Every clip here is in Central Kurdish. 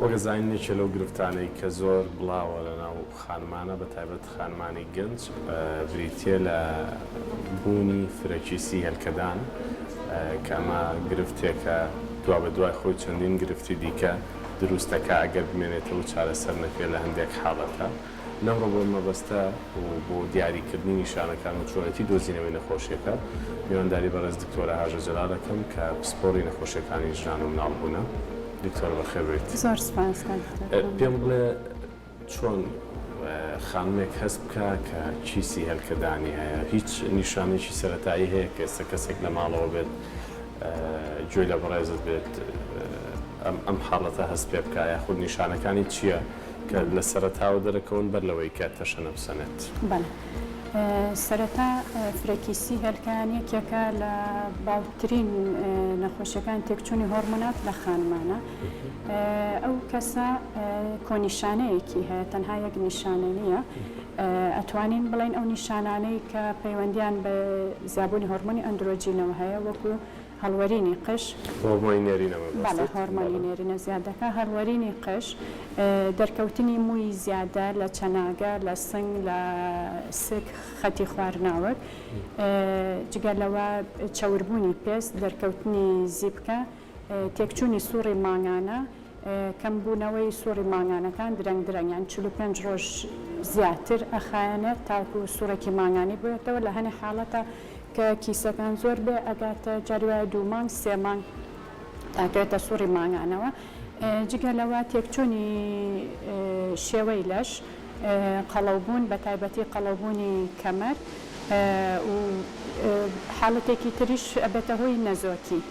وەک ئەزانین یەکێ لەو گرفتانەی کە زۆر بڵاوە لەناو خانمانە بە تایبەت خانمانی گەنج بریتیە لە بوونی فرەکیسی هێلکەدان کە ئەمە گرفتێکە دوابەدوای خۆی چەندین گرفتی دیکە دروست دەکا ئەگەر بمێنێتەوە و چارەسەر نەکرێت لە هەندێک حاڵەتا. لەمڕۆ بۆ ئەم مەبەستە و بۆ دیاریکردنی نیشانەکان و چۆنێتی دۆزینەوەی نەخۆشیەکە میوانداری بەڕێز دکتۆرە هاژە جەلال ئەکەم کە پسپۆڕی نەخۆشیەکانی ژنان و مناڵبوونە. دکتۆرە بەخێربێیت. زۆر سوپاس کاک دکتۆر. پێم بڵێ چۆن خانمێک هەست بکا کە کیسی هێلکەدانی هەیە؟ هیچ نیشانەیەکی سەرەتایی هەیە کە ئێستا کەسێک لە ماڵەوە بێت گوێی لە بەڕێزت بێت ئەم حاڵەتە هەست پێ بکا یاخود نیشانەکانی چییە؟ کە لە سەرەتاوە دەرەکەون بەر لەوەی کە تەشەنە بسەنێت. بەڵێ سەرەتا فرەکیسی هێلکەیان یەکێکە لە باوترین نەخۆشیەکانی تێکچوونی هۆرمۆنات لە خانمانە. ئەو کەسە کۆنیشانەیەکی هەیە تەنها یەک نیشانە نییە. ئەتوانین بڵێین ئەو نیشانانەی کە پەیوەندیان بە زیابوونی هۆرمۆنی ئەندرۆجینەوە هەیە وەکو هەڵوەرینی قژ. هۆرمۆنی نێرینە مەبەستت؟ بەڵێ هۆرمۆنی نێرینە زیاد دەکات، هەڵوەرینی قژ، دەرکەوتنی مووی زیادە لە چەناگە، لە سنگ، لە سک، خەتی خوار ناوک، جگە لەوە چەوربوونی پێست، دەرکەوتنی زیپکە، تێکچوونی سوڕی مانگانە، کەمبوونەوەی سوڕی مانگانەکان درەنگ درەنگ یان 45 ڕۆژ زیاتر ئەخایەنێت تاکو سوڕێکی مانگانی بوێتەوە لە هەنێ حاڵەتا کە کیسەکان زۆر بێ ئەگاتە جاری وایە دوو مانگ سێ مانگ تاکەوێتە سوڕی مانگانەوە جگە لەوە تێکچوونی شێوەی لەش قەڵەوبوون بە تایبەتی قەڵەوبوونی کەمەر و حاڵەتێکی تریش ئەبێتە هۆی نەزۆکی.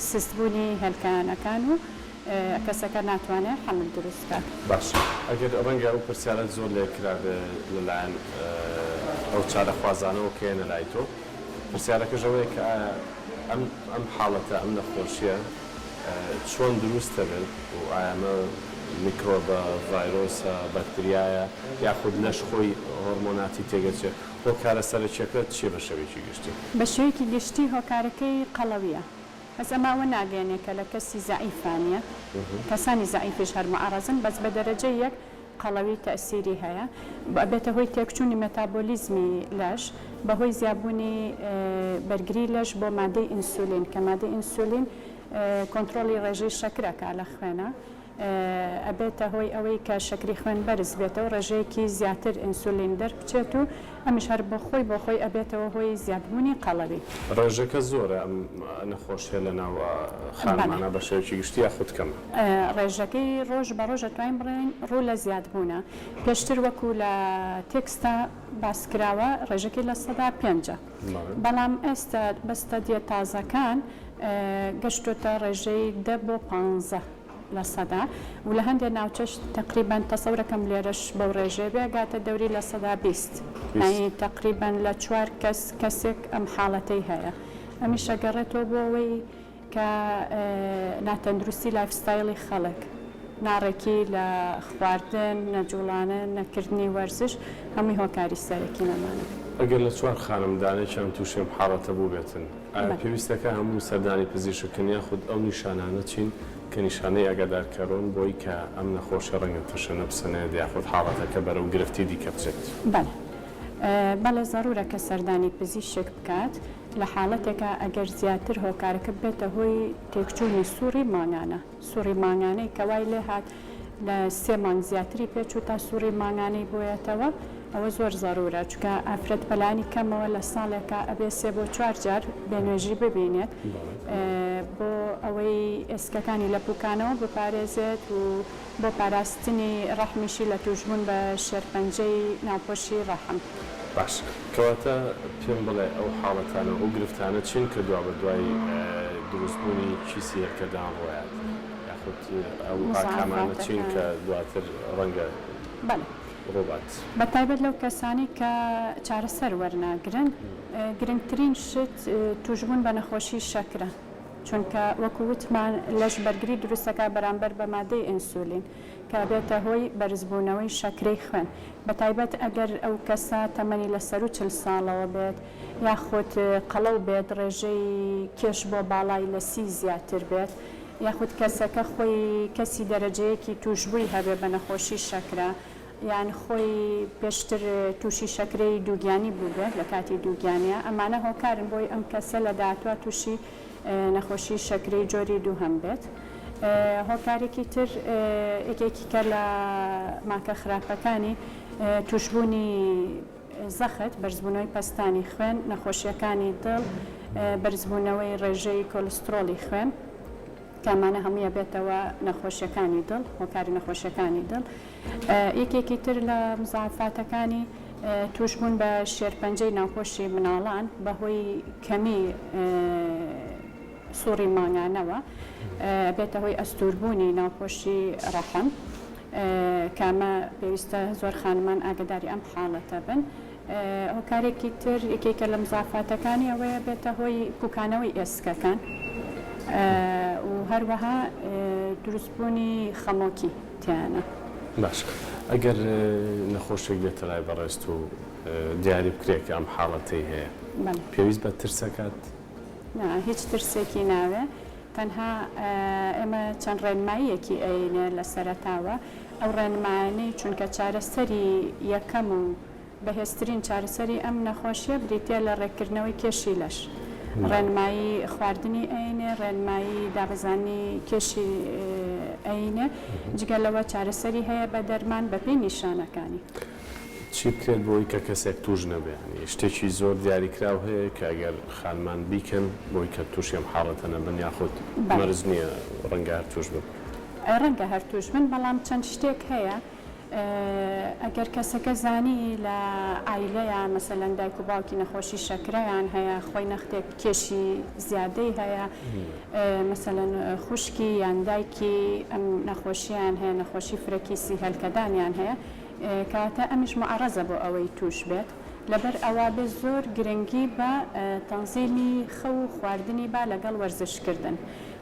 سستبوونی هێلکەیانەکان و کەسەکە ناتوانێت حەمل دروست بکات. باشە ئەگەر ڕەنگە ئەو پرسیارەت زۆر لێ کرابێ لەلایەن ئەو چارەخوازانەوە کە یەنە لای تۆ، پرسیارەکەش ئەوەیە کە ئایا ئەم ئەم حاڵەتە ئەم نەخۆشیە چۆن دروست دەبێت و ئایا ئەمە میکرۆبە، ڤایرۆسە، بەکتریایە یاخود لەش خۆی هۆرمۆناتی تێگەچێ، هۆکارە سەرەکیەکە چیە بە شێوەیەکی گشتی؟ بە شێوەیەکی گشتی هۆکارەکەی قەڵەویە بەس ئەمە ئەوە ناگەیەنێ کە لە کەسی زەعیفا نیە کەسانی زەعیفیش هەر معەڕەزن بەس بە دەرەجەی یەک قەڵەوی تەئسیری هەیە ئەبێتە هۆی تێکچوونی مێتابۆلیزمی لەش بە هۆی زیابوونی بەرگری لەش بۆ مادەی ئینسولین کە مادەی ئینسولین کۆنتڕۆڵی ڕێژەی شەکر ئەکا لە خوێنا ئەبێتە هۆی ئەوەی کە شەکری خوێن بەرز بێتەوە ڕێژەیەکی زیاتر ئینسولین دەربچێت و ئەمیش هەر بۆخۆی بۆخۆی ئەبێتەوە هۆی زیادبوونی قەڵەوی. ڕێژەکە زۆرە ئەم نەخۆشیە لە ناو خانمانا بە شێوەیەکی گشتی یاخود کەمە؟ ڕێژەکەی ڕۆژ بە ڕۆژ ئەتوانین بڵێین ڕوو لە زیادبوونە. پێشتر وەکو لە تێکستا باس کراوە ڕێژەکەی لە پێنجە بەڵام ئێستا بە ستەدیە تازەکان گەشتۆتە ڕێژەی دە بۆ پانزە. لەسەدا و لە هەندێ ناوچەش تەقریبەن تەسەورەکەم لێرەش بەو ڕێژەیە بێ ئەگاتە دەوری 20% یانی تەقریبەن لە چوار کەس کەسێک ئەم حاڵەتەی هەیە ئەمیش ئەگەڕێتەوە بۆ ئەوەی کە ناتەندروستی lifestyle ی خەڵک ناڕێکی لە خواردن نەجوڵانن نەکردنی وەرزش هەمووی هۆکاری سەرەکین ئەمانە. ئەگەر لە چوار خانم دانێکیان تووشی ئەم حاڵەتە بووبێتن ئایا پێویستەکە هەموو سەردانی پزیشک کەن یاخود ئەو نیشانانە چین کە نیشانەی ئاگادارکەرۆن بۆی کە ئەم نەخۆشیە ڕەنگە تەشەنە بسەنێت یاخود حاڵەتەکە بەرەو گرفتی دیکە بچێت؟ بەڵێ بەڵێ زەرورە کە سەردانی پزیشک بکات لە حاڵەتێکا ئەگەر زیاتر هۆکارەکە ببێتە هۆی تێکچوونی سوڕی مانگانە. سوڕی مانگانەی کە وای لێهات لە سێ مانگ زیاتری پێچوو تا سوڕی مانگانەی بۆیەتەوە ئەوە زۆر زەرورە چونکە ئافرەت بەلانی کەمەوە لە ساڵێکا ئەبێ سێ بۆ چوار جار بێنوێژی ببینێت بۆ ئەوەی ئێسکەکانی لە پوکانەوە بپارێزێت و بۆ پاراستنی ڕەحمیشی لە توشبوون بە شێرپەنجەی ناوپۆشی ڕەحم. باش کەواتە پێم بڵێ ئەو حاڵەتانە و ئەو گرفتانە چین کە دوابەدوای دروستبوونی کیسی هێلکەدان ڕوویات یاخود ئەو ئاکامانە چین مزاعەفاتەکان. کە دواتر ڕەنگە بەڵێ ڕووبات؟ بە تایبەت لەو کەسانەی کە چارەسەر وەرناگرن گرنگترین شت توشبوون بە نەخۆشی شەکرە چونکە وەکو وتمان لەش بەرگری دروست دەکات بەرامبەر بە مادەی ئینسولین کە ئەبێتە هۆی بەرزبوونەوەی شەکرەی خوێن بەتایبەت ئەگەر ئەو کەسە تەمەنی لە سەروو 40 ساڵەوە بێت یاخود قەڵەو بێت ڕێژەی کێش بۆ باڵای لە سی زیاتر بێت. یاخود کەسەکە خۆی کەسی دەرەجەیەکی تووشبووی هەبێ بە نەخۆشی شەکرە یان خۆی پێشتر تووشی شەکرەی دووگیانی بووبێت لە کاتی دووگیانیا، ئەمانە هۆکارن بۆی ئەم کەسە لە داهاتووا تووشی نەخۆشی شەکرەی جۆری دووهەم بێت. هۆکارێکی تر یەکێکیکە لە ماکە خراپەکانی تووشبوونی زەخت، بەرزبوونەوەی پەستانی خوێن، نەخۆشییەکانی دڵ، بەرزبوونەوەی ڕێژەی کۆلسترۆڵی خوێن، کە ئەمانە هەمووی ئەبێتەوە نەخۆشیەکانی دڵ، هۆکاری نەخۆشیەکانی دڵ. یەکێکی تر لە مزاعەفاتەکانی تووشبوون بە شێرپەنجەی ناوپۆشی مناڵان بەهۆی کەمی سوڕی مانگانەوە ئەبێتە هۆی ئەستووربوونی ناوپۆشی ڕەحم کە ئەمە پێویستە زۆر خانمان ئاگەداری ئەم حاڵەتە بن. هۆکارێکی تر یەکێکە لە مزافاتەکانی ئەوەیە بێتە هۆی پوکانەوەی ئێسکەکان و هەروەها دروستبوونی خەمۆکی تیانە. باش ئەگەر نەخۆشێک بێتە لای بەڕێزت و دیاری بکرێت کە ئەم حاڵەتەی هەیە پێویست بە ترس ئەکات؟ نا هیچ ترسێکی ناوێ تەنها ئێمە چەند ڕێنماییەکی ئەینێ لە سەرەتاوە ئەو ڕێنمایانەی چونکە چارەسەری یەکەم و بەهێزترین چارەسەری ئەم نەخۆشیە بریتیە لە ڕێککردنەوەی کێشی لەش. ڕێنمایی خواردنی ئەینێ، ڕێنمایی دابەزاندنی کێشی ئەینێ، جگە لەوە چارەسەری هەیە بە دەرمان بەپێی نیشانەکانی. چی بکرێت بۆی کە کەسێک توش نەبێ؟ یانی شتێکی زۆر دیاریکراو هەیە کە ئەگەر خانمان بیکەن بۆی کە توشی ئەم حاڵەتە نەبن یاخود مەرج نیە ڕەنگە هەر توش بن؟ ڕەنگە هەر توش بن بەڵام چەند شتێک هەیە ئەگەر کەسەکە زانی لە عایلەیا مەسەلەن دایک و باوکی نەخۆشی شەکرەیان هەیە خۆی نەختێک کێشی زیادەی هەیە مەسەلەن خوشکی یان دایکی ئەم نەخۆشیان هەیە نەخۆشی فرە کیسی هێلکەدانیان هەیە کەواتە ئەمیش معەڕەزە بۆ ئەوەی توش بێت لەبەر ئەوە بێ زۆر گرنگی بە تەنزیمی خەو و خواردنی با لەگەڵ وەرزش کردن.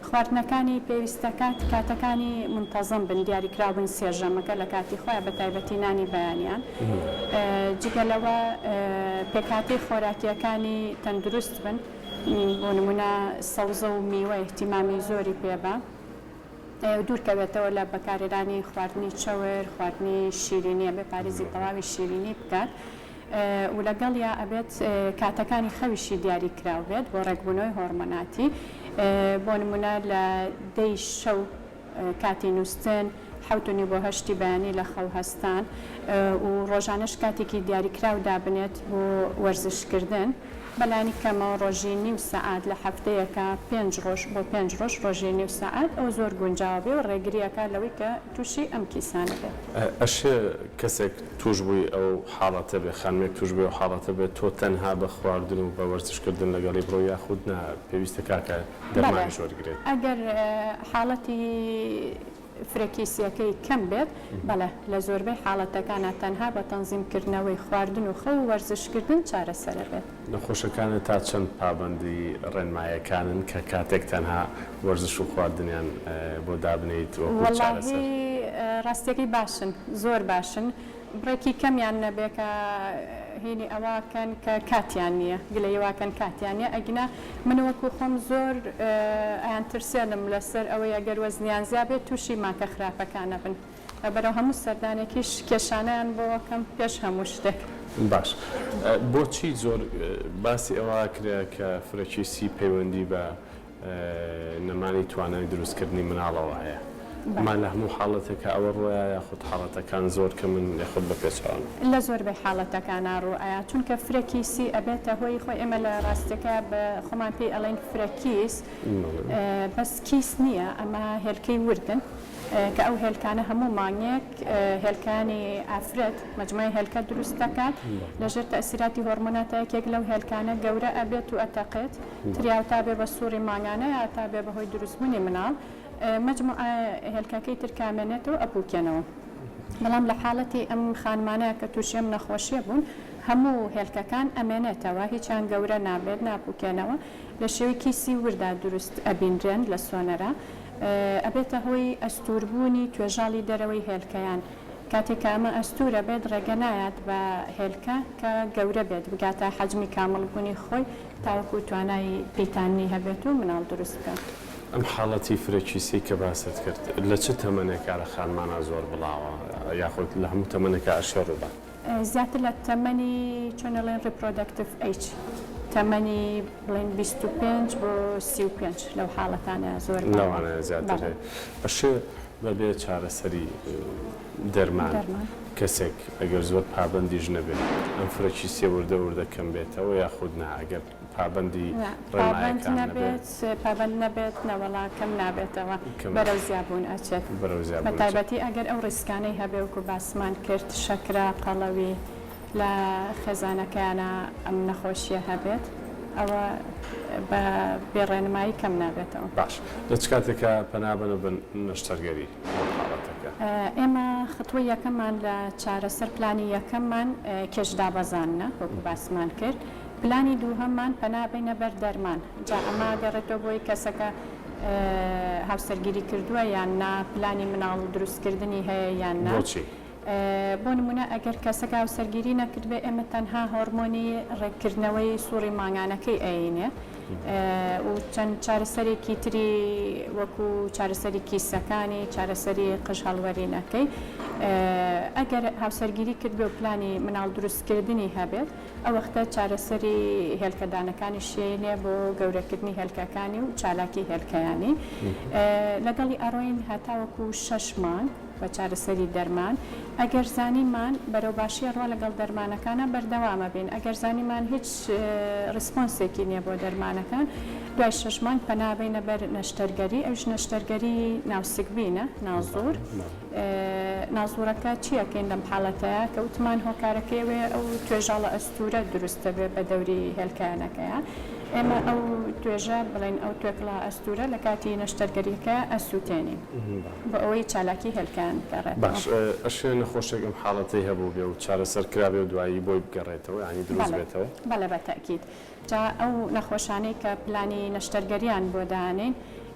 خواردنەکانی پێویستە کات کاتەکانی مونتەزەم بن دیاریکراو بن سێ ژەمەکە لە کاتی خۆیا بە تایبەتی نانی بەیانیان جگە لەوە پێکهاتەی خۆراکیەکانی تەندروست بن بۆ نمونە سەوزە و میوە ئیهتیمامی زۆری پێ بە دوورکەوێتەوە لە بەکارهێنانی خواردنی چەور، خواردنی شیرینی، ئەبێ پارێزی تەواوی شیرینی بکات و لەگەڵیا ئەبێت کاتەکانی خەویشی دیاری کراو بێت بۆ ڕێکبوونەوەی هۆڕمۆناتی بۆ نمونە لە دەی شەو کاتی نووستن حەوت و نیو بۆ هەشتی بەیانی لە خەو هەستان و ڕۆژانەش کاتێکی دیاریکراو دابنێت بۆ وەرزشکردن. بەلانی کەمەوە ڕۆژی نیو سەعات لە هەفتەیەکا پێنج ڕۆژ بۆ پێنج ڕۆژ ڕۆژی نیو سەعات ئەوە زۆر گونجاوە بێ و ڕێگری ئەکات لەوەی کە توشی ئەم کیسانە بێت. ئەشێ کەسێک توشبووی ئەو حاڵەتە بێ، خانمێک توشبووی ئەو حاڵەتە بێت تۆ تەنها بە خواردن و بە وەرزش کردن لەگەڵی بڕۆی یاخود نا پێویستە کاکە بەڵێ دەرمانیش وەرگرێت؟ ئەگەر حاڵەتی فرە کیسیەکەی کەم بێت، بەڵێ لە زۆربەی حاڵەتەکانا تەنها بە تەنزیم کردنەوەی خواردن و خەو و وەرزش کردن چارەسەر ئەبێت. نەخۆشەکانت تا چەند پابەندی ڕێنمایەکانن کە کاتێک تەنها وەرزش و خواردنیان بۆ دابنێیت وەکو چارەسەر؟ وەڵاهی ڕاستیەکەی باشن زۆر باشن بڕێکی کەمیان نەبێ کە هینی ئەوە کەن کە کاتیان نییە گلەیی وا کەن کاتیان نییە ئەگینا من وەکو خۆم زۆر ئەیان ترسێنم لەسەر ئەوەی ئەگەر وەزنیان زیا بێت تووشی ماکە خراپەکان ئەبن بەرەو هەموو سەردانێکیش کێشانەیان بۆ ئەکەم پێش هەموو شتێک. باش بۆچی زۆر باسی ئەوە ئەکرێ کە فرەکیسی پەیوەندی بە نەمانی توانای دروستکردنی مناڵەوە هەیە ئەما لە هەموو حاڵەتێکا ئەوە ڕووەیا یاخود حاڵەتەکان زۆر کەمن یاخود بە پێچەوانە؟ لە زۆربەی حاڵەتەکانا ڕووئەیا چونکە فرە کیسی ئەبێتە هۆی خۆی ئێمە لە ڕاستیەکەیا بە خۆمان پێی ئەڵێین فرە کیس بەس کیس نییە ئەمە هێلکەی وردن کە ئەو هێلکانە هەموو مانگێک هێلکانی ئافرەت مەجموعەی هێلکە دروست دەکات لەژێر تەئسیراتی هۆرمۆناتا یەکێک لەو هێلکانە گەورە ئەبێت و ئەتەقێت تریاو تا بێ بە سوڕی مانگانە یا تا بێ بە هۆی دروستبوونی مناڵ مەجموعە هێلکەکەی تر کامێنێتەوە ئەپوکێنەوە بەڵام لە حاڵەتی ئەم خانمانە کە تووشی ئەم نەخۆشیە بوون هەموو هێلکەکان ئەمێنێتەوە هیچیان گەورە نابێت ناپوکێنەوە لە شێوەی کیسی وردا دروست ئەبینرێن لە سۆنەرا ئەبێتە هۆی ئەستووربوونی توێژاڵی دەرەوەی هێلکەیان کاتێک کە ئەمە ئەستوور ئەبێت ڕێگە نایات بە هێلکە کە گەورە بێت بگاتە حەجمی کامڵ بوونی خۆی تاوەکو توانای پیتاندنی هەبێت و مناڵ دروست بکات. ئەم حاڵەتی فرە کیسەی کە باست کرد لە چ تەمەنێکا لە خانمانا زۆر بڵاوە یاخود لە هەموو تەمەنێکا ئەشێ ڕووبات؟ زیاتر لە تەمەنی چۆن ئەڵێن reproductive age تەمەنی بڵێن 25 بۆ 35 لەو حاڵەتانە زۆر باوە. لەوانەیە زیاتر بەڵێ. هەیە. ئەشێ بەبێ چارەسەری دەرمان کەسێک ئەگەر زۆر پابەندیش نەبێ ئەم فرە کیسیە وردە وردە کەم بێتەوە یاخود نا ئەگەر پابەندی نا پابەند ڕێنمایەکان نەبێت؟ نەبێت پابەند نەبێت نەوەڵا کەم نابێتەوە کەم بەرەو زیابوون ئەچێت بەرەو زیابوون ئەچێت. بەتایبەتی ئەگەر ئەو risk انەی هەبێ وەکو باسمان کرد شەکرە، قەڵەوی لە خێزانەکەیانا ئەم نەخۆشیە هەبێت ئەوە بە بێ ڕێنمایی کەم نابێتەوە. باش لە چ کاتێکا پەنا بەنە بە نەشتەرگەری بۆ حاڵەتەکە؟ ئێمە خطوەی یەکەممان لە چارەسەر پلانی یەکەممان کێش دابەزاندنە وەکو باسمان کرد پلانی دووهەممان پەنا بەینە بەر دەرمان جا ئەمە ئەگەڕێتەوە بۆی کەسەکە هاوسەرگیری کردووە یان نا پلانی مناڵ دروستکردنی هەیە یان نا. بۆچی؟ بۆ نموونە ئەگەر کەسەکە هاوسەرگیری نەکردبێ ئێمە تەنها هۆرمۆنی ڕێککردنەوەی سوڕی مانگانەکەی ئەیینێ و چەند چارەسەرێکی تری وەکو چارەسەری کیسەکانی چارەسەری قژ هەڵوەرینەکەی ئەگەر هاوسەرگیری کردبێ و پلانی مناڵ دروستکردنی هەبێت ئەو وەختە چارەسەری هێلکەدانەکانی شێینێ بۆ گەورەکردنی هێلکەکانی و چالاکی هێلکەیانی لەگەڵی ئەڕۆین هەتاوەکو شەش مانگ بە چارەسەری دەرمان ئەگەر زانیمان بەرەو باشی ئەڕوا لەگەڵ دەرمانەکانا بەردەوامە بین ئەگەر زانیمان هیچ response ێکی نیە بۆ دەرمانەکان دوای شەش مانگ پەنا بەینە بەر نەشتەرگەری ئەویش نەشتەرگەری ناوسکبینە نازوور نازوورەکە چی ئەکەین لەم حاڵەتەیا کە وتمان هۆکارەکەی ئەوەیە ئەو توێژاڵە ئەستوورە دروست دەبێت بە دەوری هێلکەیانەکەیا ئێمە ئەو توێژە بڵێین ئەو توێکڵە ئەستوورە لە کاتی نەشتەرگەریەکە ئەسووتێنین بۆ ئەوەی چالاکی هێلکەیان بگەڕێتەوە. باش ئەشێ نەخۆشێک ئەم حاڵەتەی هەبووبێ و چارەسەر کرابێ و دوایی بۆی بگەڕێتەوە یانی دروست بەڵێ بێتەوە؟ بەڵێ بە تەئکید جا ئەو نەخۆشانەی کە پلانی نەشتەرگەریان بۆ دانێین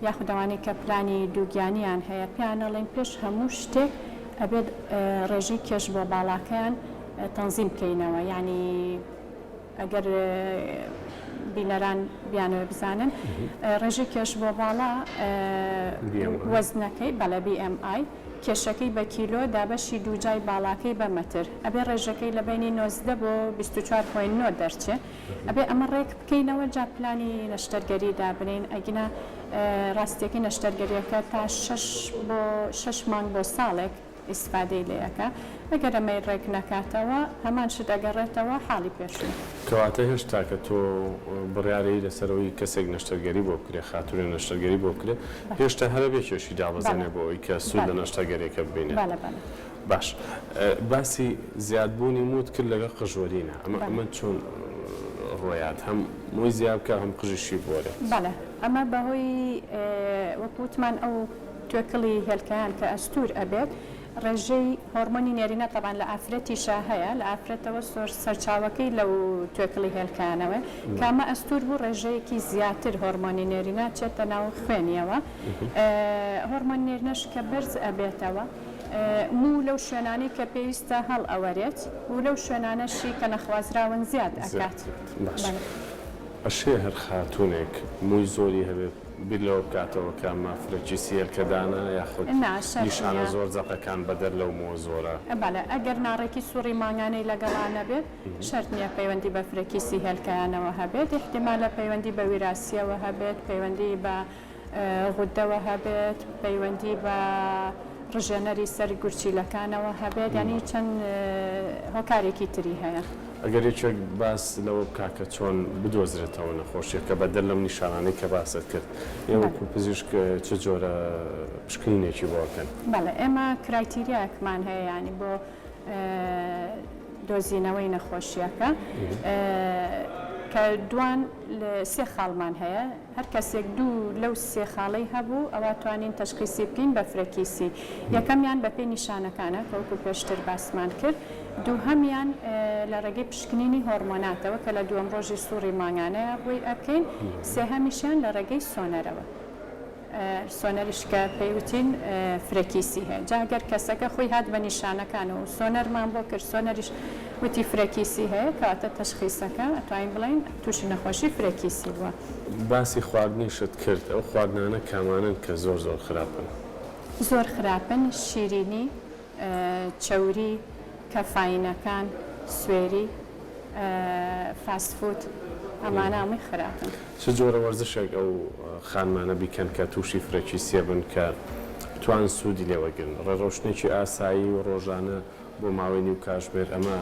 یاخود ئەوانەی کە پلانی دووگیانیان هەیە پێیان ئەڵێین پێش هەموو شتێک ئەبێت ڕێژەی کێش بۆ باڵاکەیان تەنزیم بکەینەوە یانی ئەگەر بینەران بیانەوێ بزانن ڕێژەی کێش بۆ باڵا وەزنەکەی بەڵێ BMI کێشەکەی بە کیلۆ دابەشی دووجای باڵاکەی بە مەتر ئەبێ ڕێژەکەی لە بەینی 19 بۆ 24.9 دەرچێ ئەبێ ئەمە ڕێک بکەینەوە جا پلانی نەشتەرگەری دابنێین ئەگینا ڕاستیەکەی نەشتەرگەریەکە تا شەش بۆ شەش مانگ بۆ ساڵێک ئیسفادەی لێ ئەکا ئەگەر ئەمەی ڕێک نەکاتەوە هەمان شت ئەگەڕێتەوە حاڵی پێشوو. کەواتە هێشتا کە تۆ بڕیارەی لەسەر ئەوەی کەسێک نەشتەرگەری بۆ بکرێ خاتوونێ نەشتەرگەری بۆ بکرێ هێشتا هەر ئەبێ کێشی دابەزێنێ بۆ ئەوەی کە سوود لە نەشتەرگەریەکە ببینێ. باش باسی زیاد بوونی مووت کرد لەگەڵ قژوەرینە ئەمە ئەمە چۆن ڕۆیات هەم مووی زیاد بکا هەم قژیشی بوەرێت؟ بەڵێ ئەمە بەهۆی وەک وتمان ئەو توێکڵی هێلکەیان کە ئەستوور ئەبێت ڕێژەی هۆرمۆنی نێرینە تەبعەن لە ئافرەتیشا هەیە لە ئافرەتەوە سۆر سەرچاوەکەی لەو توێکڵی هێلکانەوەیە کە ئەمە ئەستوور بوو ڕێژەیەکی زیاتر هۆرمۆنی نێرینە چێتە ناو خوێنیەوە هۆرمۆن نێرینەش کە بەرز ئەبێتەوە موو لەو شوێنانەی کە پێویستە هەڵ ئەوەرێت و لەو شوێنانەشی کە نەخوازراون زیاد ئەکات. باش ئەشێ هەر خاتوونێک مووی زۆری هەبێت بیر لەوە بکاتەوە کە ئەمە فرەکیسی هێلکەدانە یاخود نا شەرت نیشانە نییە. زۆر زەقەکان بەدەر لەو مووە زۆرە؟ بەڵێ ئەگەر ناڕێکی سوڕی مانگانەی لەگەڵا نەبێت شەرت نییە پەیوەندی بە فرەکیسی هێلکەیانەوە هەبێت ئیحتیمالە پەیوەندی بە ویراسییەوە هەبێت پەیوەندی بە غوددەوە هەبێت، پەیوەندی بە ڕژێنەری سەر گورچیلەکانەوە هەبێت، یانی چەند هۆکارێکی تری هەیە. ئەگەر یەکێک باس لەوە بکا کە چۆن بدۆزرێتەوە نەخۆشیەکە بەدەر لەم نیشانانەی کە باست کرد، ئێوە وەکو پزیشک چ جۆرە پشکنینێکی بۆ ئەکەن؟ بەڵێ ئێمە criteria یەکمان هەیە یانی بۆ دۆزینەوەی نەخۆشیەکە کە دوان سێ خاڵمان هەیە، هەر کەسێک دوو لەو سێ خاڵەی هەبوو ئەوا توانین تەشخیسی بکەین بە فرەکیسی. یەکەمیان بەپێی نیشانەکانە کە وەکو پێشتر باسمان کرد. دووهەمیان لە ڕێگەی پشکنینی هۆرمۆناتەوە کە لە دووەم ڕۆژی سوڕی مانگانەیا بۆی ئەکەین. سێهەمیشیان لە ڕێگەی سۆنەرەوە. سۆنەریش کە پێی وتین فرەکیسی هەیە جا گەر کەسەکە خۆی هات بە نیشانەکانەوە و سۆنەرمان بۆ کرد سۆنەریش وتی فرەکیسی هەیە کەواتە تەشخیسەکە ئەتوانین بڵێین تووشی نەخۆشی فرەکیسی بووە. باسی خواردنیشت کرد ئەو خواردنانە کامانەن کە زۆر زۆر خراپن؟ زۆر خراپن شیرینی، چەوری، کەفاینەکان، سوێری، فاست فود ئەمانە هەمووی خراپن. چ جۆرە وەرزشێک ئەو خانمانە بیکەن کە تووشی فرەکیسیە بن کە بتوانن سوودی لێ وەرگرن؟ ڕێڕەوشتنێکی ئاسایی و ڕۆژانە بۆ ماوەی نیو کاژمێر ئەمە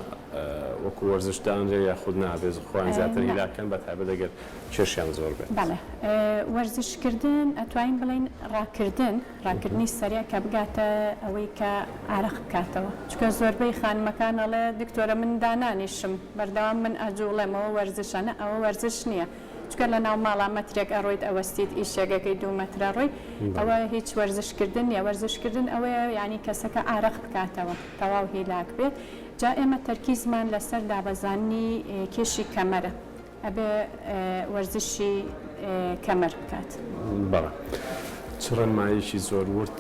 وەکو وەرزش دانرێ یاخود نا ئەبێ خۆیان زیاتر هیلاک کەن بە تایبەت ئەگەر کێشیان زۆر بێت؟ بەڵێ وەرزش کردن ئەتوانین بڵێین ڕاکردن ڕاکردنی سەریع کە بگاتە ئەوەی کە ئارەق بکاتەوە چونکە زۆربەی خانمەکان ئەڵێ دکتۆرە من دانانیشم بەردەوام من ئەجوڵێم ئەوە وەرزشە نا ئەوە وەرزش نیە چونکە لەناو ماڵا مەترێک ئەڕۆیت ئەوەستیت ئیشێک ئەکەی دوو مەتر ئەڕۆی ئەوە هیچ وەرزش کردن نیە وەرزش کردن ئەوەیە یانی کەسەکە ئارەق بکاتەوە تەواو هیلاک بێت جا ئێمە تەرکیزمان لەسەر دابەزاندنی کێشی کەمەرە ئەبێ وەرزشی کەمەر بکات. بەڵێ. چ ڕێنماییەکی زۆر ورد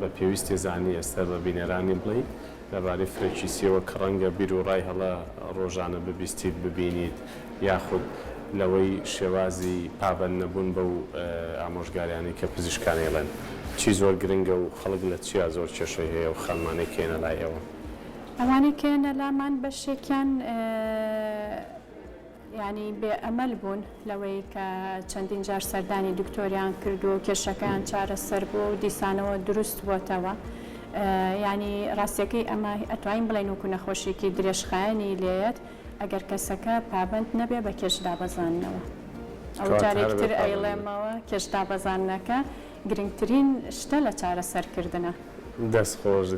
بە پێویستی زانی ئێستا بە بینەرانی بڵێی لەبارەی فرەکیسیەوە کە ڕەنگە بیروڕای هەڵە ڕۆژانە ببیستیت ببینیت یاخود لەوەی شێوازی پابەند نەبوون بەو ئامۆژگاریانەی کە پزیشکان ئەیڵێن چی زۆر گرنگە و خەڵک لە چیا زۆر کێشەی هەیە و خانمانەی کە یەنە لای ئێوە؟ ئەوانەی کە یەنە لامان بەشێکیان یانی بێ ئەمەل بوون لەوەی کە چەندین جار سەردانی دکتۆریان کردووە و کێشەکەیان چارەسەر بووە و دیسانەوە دروست بۆتەوە. یانی ڕاستیەکەی ئەمە ئەتوانین بڵێین وەکو نەخۆشیەکی درێژخایەنی لێیەت ئەگەر کەسەکە پابەند نەبێ بە کێش دابەزاندنەوە. ئەو کەواتە هەر جارێک ئەبێ تر پابەند بێت. ئەیڵێمەوە کێش دابەزاندنەکە گرنگترین شتە لە چارەسەرکردنا. دەست خۆش.